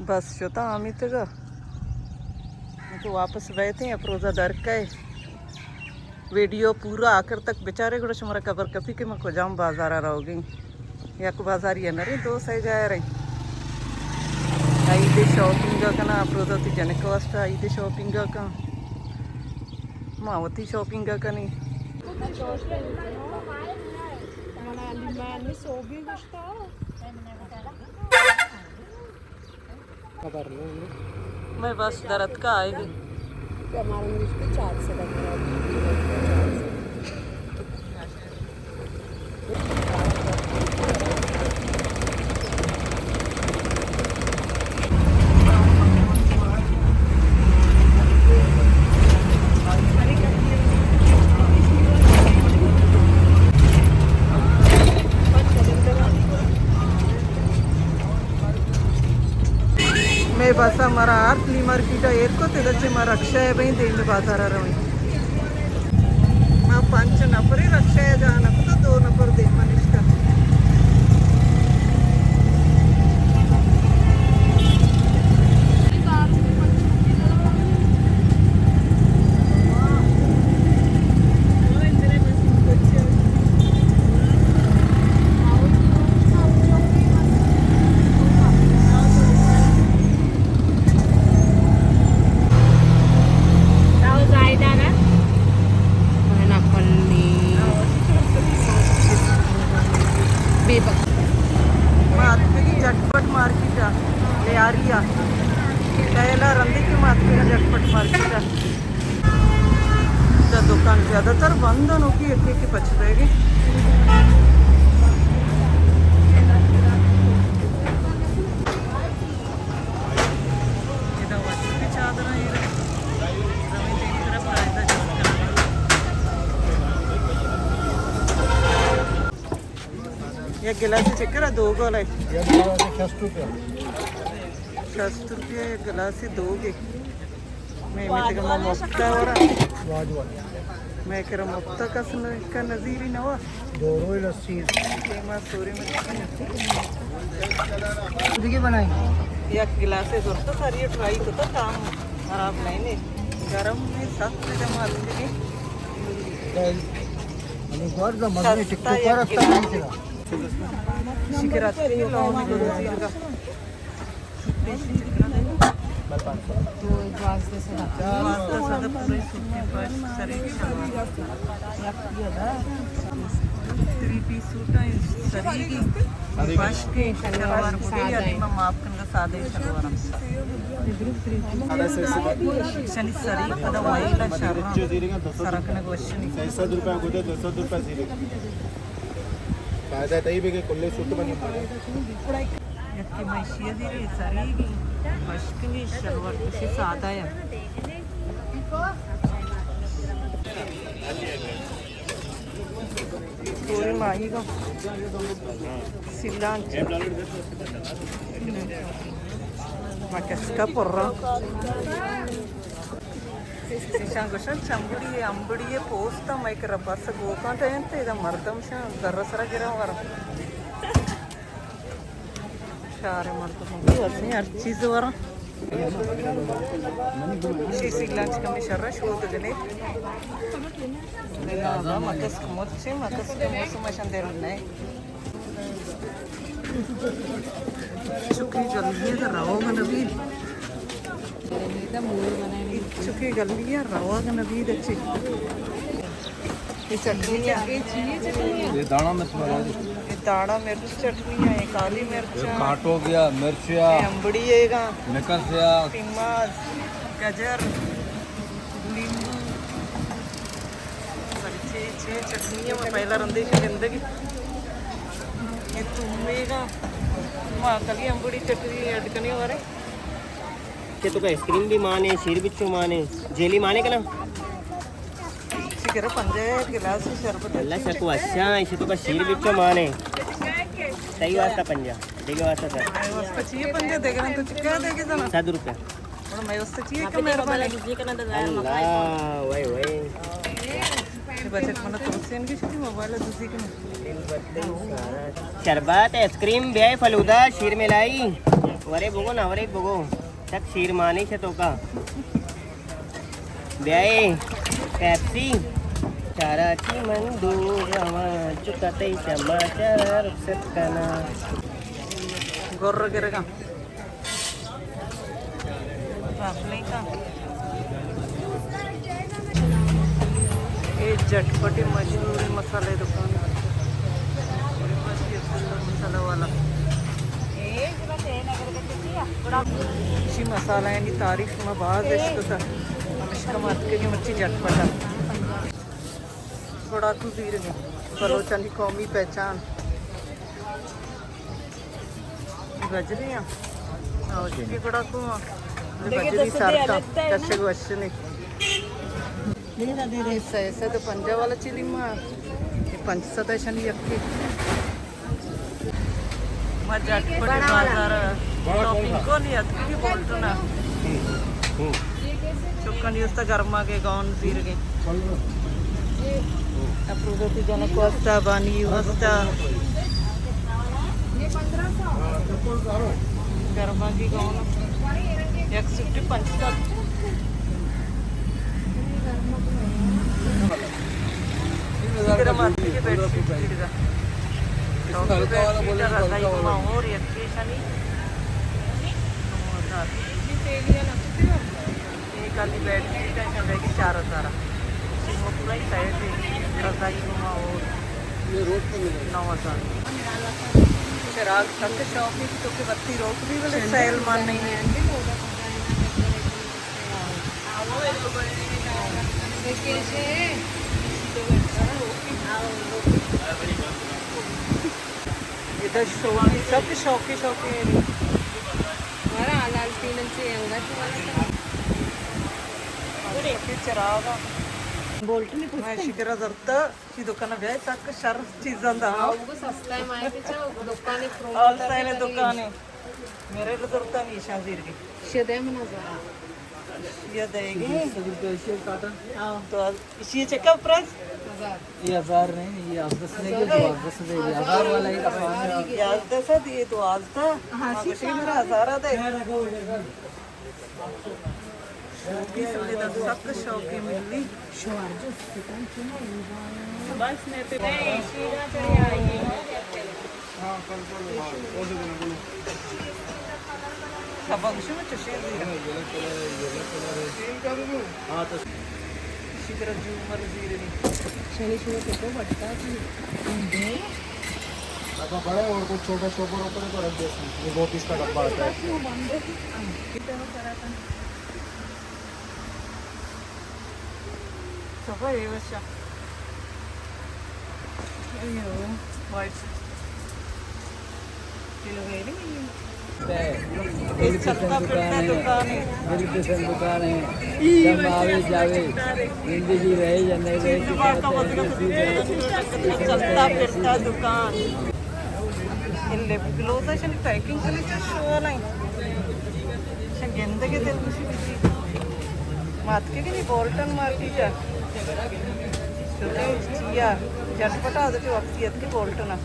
بس شتا آمیتگا۔ تو واپس بیتے ہیں، پروزہ در کئے۔ ویڈیو پورا آخر تک بچارے، گڑا شمارا خبر کپی کہ من کجام بازارا روگی۔ یک بازاری نہ رہی، دو سئے جاہ رہی۔ عید شاپنگ کنا، پروزہ تی جنک واسطہ عید شاپنگ کن۔ ما وتی شاپنگ کنی۔ خبر نہیں۔ میں بس درت کا آئے گی۔ ہمارا نوشتے چار سو لگ رہا ہے۔ مئے بس ءَ مارا آرت، لی مارکیٹ ءَ ایر کت، ادا چہ ما رکشہ ءَ بئیں دیم بازار ءَ رویں۔ ما پنچ نفرے رکشہ ءَ جاہ نہ کت، دو نفر دیم ءَ نشتہ۔ ما اتکگیں جھٹ پٹ مارکیٹ ءَ، لیاری ءَ۔ پہلا رندے کہ ما اتکگیں جھٹ پٹ مارکیٹ ءَ۔ دا دکان زیادہ تر بند انت، نوکی ایک ایک پچ رہ گئے۔ ادا وشیں چادراں ایر انت۔ یک گلاس چکر ءَ دو گولے۔ یک گلاس شست روپیہ۔ شست روپیہ یک گلاس دو گے۔ میں میتگ ما مفت ءَ ورا۔ واج واج۔ میں کرا مفت ءَ کس نہ، کا نظیری نہ وا۔ دو روئے لسی۔ دیما سوری میں۔ دیگہ بنائی۔ یک گلاس زرت، ساری ٹرائی کتا، تام خراب نہیں نے۔ گرم میں سخت جماعت کی۔ ہمیں گوار دا مزے ٹک ٹک کارا تک۔ شکر اتکگیں لون گروزی کا۔ دوازدہ سد۔ دوازدہ سد پورے سوٹیں فرش، سری شلوار۔ تھری پیس سوٹ ہیں، سری کی۔ بشکیں شلوار بوتیں، یعنی ما معاف کنگا، سادہ شلوار۔ شنی سری پدا وائل شر سرکنے گوشنی۔ سئے سد روپے گودے، دو سد روپے زیرے۔ فائدہ تئی بگے کلے سوٹ بنی۔ یکی مشی دیرے سریگی، بشکنی شلوار کشی سادہ یا۔ پوری ماہی گا سیلان چ۔ ما کسکا پر رہا۔ ایشاں گوشن چمبڑی ءَ، امبڑی ءَ پوست ءَ مئے کرا بس گوکاں دینت، ادا مردم شاں در سرا گراں ورا۔ شہر مردم بھی وسیں ہر چیز ورا۔ شی سیلان چ کمی شر شود گنے۔ مکس کموت چے، مکس کموت موسم شان دیر نہیں۔ چکی جلدی ہے، روگ نبی۔ چکی جلدی ہے، روگ نبی دچی۔ یہ چٹنی ہے۔ یہ دانا مرچ والا۔ یہ دانا مرچ چٹنی ہے، یہ کالی مرچ ہے۔ کانٹو گیا، مرچ ہے۔ یہ امبڑی ہے گا۔ مکس ہے۔ پیماز، گجر، لیمبو۔ چے، چے چٹنی ہے، میں پہلا رندے کی زندگی۔ یہ تمیگا، ما کلی امبڑی چٹنی ایڈ کرنے والے۔ کہ تو کا آئس کریم بھی مانے، شیر بچو مانے، جیلی مانے کنا؟ شکر پنجے گلاس شربت۔ اللہ شکو اچھا، اسے تو کا شیر بچو مانے۔ صحیح واسطہ پنجا، دیگه واسطہ سر۔ واسطہ چیئے پنجا، دیگه تو چکا دیگه سنا۔ سد روپے۔ اور میں اس سے چیئے کہ مہربانی۔ اللہ، وای وای۔ بچت منا تو سین کی شدی موبائل دوسری کے۔ شربت، آئس کریم، بیائے فلودا، شیر ملائی۔ ورے بگو نا، ورے بگو۔ چک شیرمانی چہ توکا۔ بیائے پیپسی۔ چارا چی من دور رواں، چکا تئی چما چارا رخصت کناں۔ گر گرگا۔ چاکلیٹاں۔ اے جھٹ پٹی مشہور مسالے دکان۔ مسالہ والا۔ چی مسالہ یعنی تعریف ما باز اشکتا۔ ہمشکا ما اتکگیں مرچی جھٹ پٹا۔ گڑاکو زیرگیں۔ بلوچانی قومی پہچان۔ گجری آں۔ او، چکی گڑاکو آں۔ گجری سارتا۔ کشگ وشنے۔ سئے سد و پنجاہ والا چلی ما۔ پنچ سد شنی یکی۔ ما جھٹ پٹ بازار شاپنگ کو نہیں اتکی بولٹنا۔ چکانی استا گرما کے گاؤن زیرگیں۔ اپروزوتی جنک واسطہ، بانی واسطہ۔ گرما کی گاؤن۔ یک سوٹی پنچ سد۔ اسی طرح مارکیٹ کے بیڈ شیٹ زیرگا۔ ڈاکٹر بیڈ شیٹ رضائی گما اور یک پیشانی۔ اے کالی بیڈ شیٹ ہے، چل رہی چار ہزار۔ پورا ہی سیٹ ہے، رضائی گما اور نو ہزار۔ چراغ تک شاپ ہی تو کہ بتی روک بھی بولے سیل مان نہیں ہے۔ ادا شوقی، سب شوقی شوقی ہے۔ ہمارا حلال تیل سے انگت والا۔ چراغ۔ بولٹ نہیں پوچھتے۔ میں شکر زرتا، چی دکان بیائے تک شر چیزاں دا۔ ہاں، وہ سستا ہے، مائے پیچھے دکان ہے، ہول سیل دکان ہے۔ میرے ضرورت نہیں شاہ زیر کی۔ شدہ من ہزار۔ یہ دے گی۔ تو اسی چکا پرائس؟ ہزار۔ یہ ہزار نہیں، یہ ہزار سے دے گی، دوازدہ سے دے گی۔ ہزار والا ہی رکھا ہے۔ یازدہ سے دیے دوازدہ۔ ہاں، ہاں، کچھ نہیں، میرا ہزار آ دے۔ شوقی سمجھے دا سک شوقی ملی۔ بس میں پہ سبق شو چشے زیرا۔ ہاں، تو اسی طرح جھومر زیرے نہیں۔ شنی شنی کتو بٹتا تھی۔ اچھا، بڑے اور کچھ چھوٹا شاپر اوپر تو رکھ دے اس میں۔ یہ دو پیس کا ڈبہ آتا ہے۔ کتنا کرا تھا؟ صفا ہے بچہ۔ یہ وائٹ۔ یہ لگائی نہیں۔ یہ چلتا پھرتا دکان ہے۔ دل پسند دکان ہے۔ جب آوے جاوے، زندگی رہے یا نہیں رہے، چلتا پھرتا دکان۔ یہ لپ گلوز ہے، شن پیکنگ کلی چا شو والا ہے۔ شن گندگے دل خوشی بجی۔ مات کے کہ نہیں بولٹن مارکیٹ ہے۔ چھوٹے چیا جھٹ پٹا دے وقت اتکے بولٹن ہے۔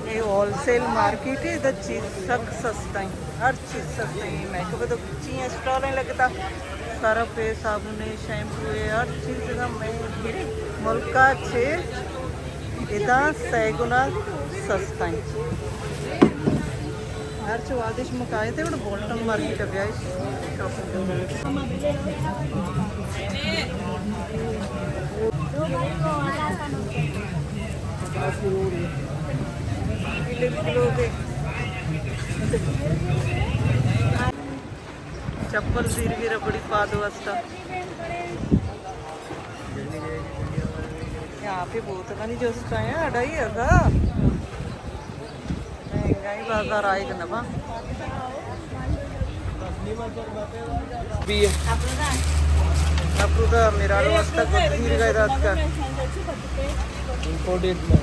یہ ہول سیل مارکیٹ ہے، ادھر چیز سک سستا ہے، ہر چیز سستا ہے۔ میک اپ تو چیز اسٹال ہے لگتا، سرف ہے، صابن ہے، شیمپو ہے، ہر چیز ادھر میں ملکا چھ ادا سئے گنا سستا انت۔ ہرچ وہدے شما کایت گڑا بولٹن مارکیٹ ء بیائے شاپنگ کنت۔ چپل زیرگی ربڑی پاد واسطہ۔ یہاں پہ بوتلانی جوست ہیں، اڑائی ہزار۔ مہنگائی بازار آئے گا نا با۔ بھی ہے۔ اپرودا میرا واسطہ کچھ زیر گئے دات کا۔ امپورٹڈ میں۔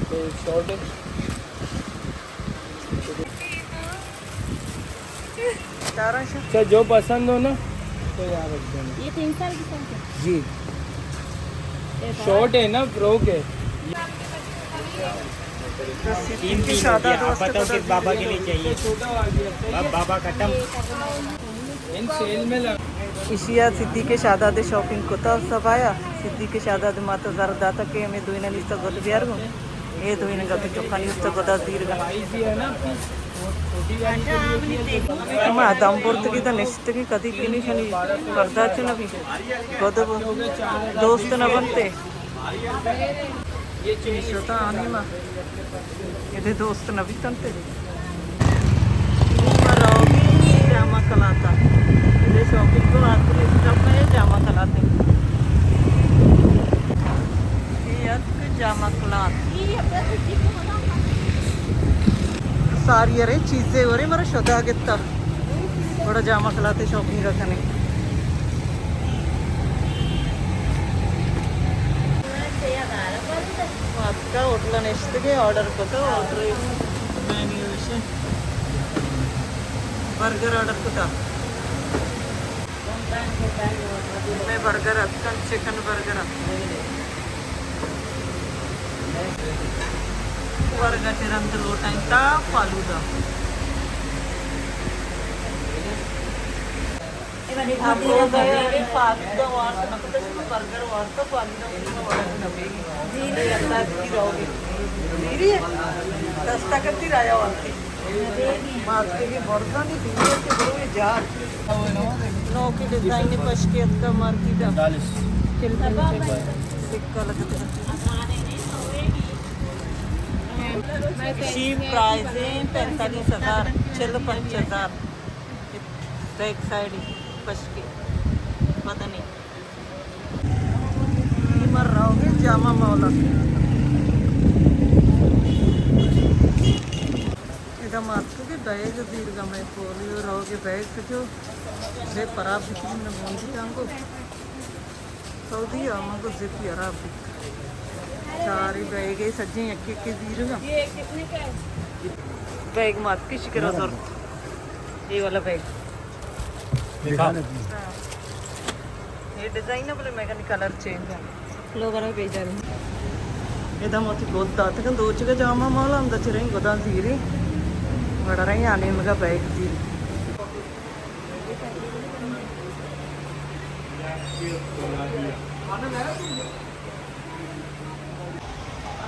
تو شارٹ ہے۔ چارہ شو۔ اچھا، جو پسند ہو نا، تو یہاں رکھ دینا۔ یہ تین سال کی سائز ہے؟ جی۔ ایسا؟ شارٹ ہے نا، فراک ہے۔ صدیق شہداد واسطہ بتاؤ کس بابا کے لیے چاہیے؟ بابا ختم۔ ایشی ءَ صدیق شہداد شاپنگ کتا، سبایا صدیق شہداد ماتا زر داتا کہ ہمیں دوئینانی است گد بیار گوں۔ اے دوئینگا تو چکانی است گدا زیرگا۔ ما دم برتگی دا نشتگی، کدی پینی شنی پردہ چ نبی۔ گد دوست نہ بنتے۔ شتا آنی ما۔ ادے دوست نہ بیتنت۔ نی ما روگی جامع کلات ءَ۔ ادے شاپنگ کو آخری اسٹاپ ہے جامع کلات۔ اے اتک جامع کلات۔ ساری ارے چیزے ورے مرا شدا گتا۔ گڑا جامع کلات شاپنگ کنیں۔ اتکا ہوٹل ءَ نشتگیں، آرڈر کتا، آرڈر مینیو اش۔ برگر آرڈر کتا۔ میں برگر اتکن، چکن برگر اتکن۔ ورگا چہ رند لوٹائیں تا فالودہ۔ اب ہو گئے، ابھی فالودہ وارت نہ کتا، شما برگر وارتا، فالودہ وارتا۔ زیری۔ اللہ کی رو گئی۔ زیری ہے؟ دستا کرتی رایا وارتی۔ ماتکے کہ بردانی دنیا کہ بروی جار۔ نوکی ڈیزائن پشکے اتکا مارکیٹ ءَ۔ سکا لگتا۔ شی پرائز ہیں پینتالیس ہزار، چل پنچ ہزار۔ بیک سائیڈ پشکے بدنے۔ مر رہوگے جامع مولا۔ ادا ماتکے بیگ زیرگا، میں پولیو رہوگے بیگ جو زیپ خراب بکنی نہ بوندی تانگو۔ سعودی آ من گو زیپ خراب بی۔ چاری بیگ سجیں یکی یکی زیرگا۔ بیگ ماتکے شکر زرت۔ اے والا بیگ۔ دکھا۔ ہاں۔ اے ڈیزائن ہے، بلے مئے کنی کلر چینج ہے۔ لوگ ارا بیجار۔ ادا ما وتی گد داتگ انت دوچگا جامع مولا، ہمدا چہ رئیں گداں زیریں۔ گڑا رئیں آ نیمگا بیگ زیریں۔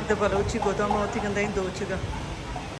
ادا بلوچی گداں ما وتی گندیں دوچگا۔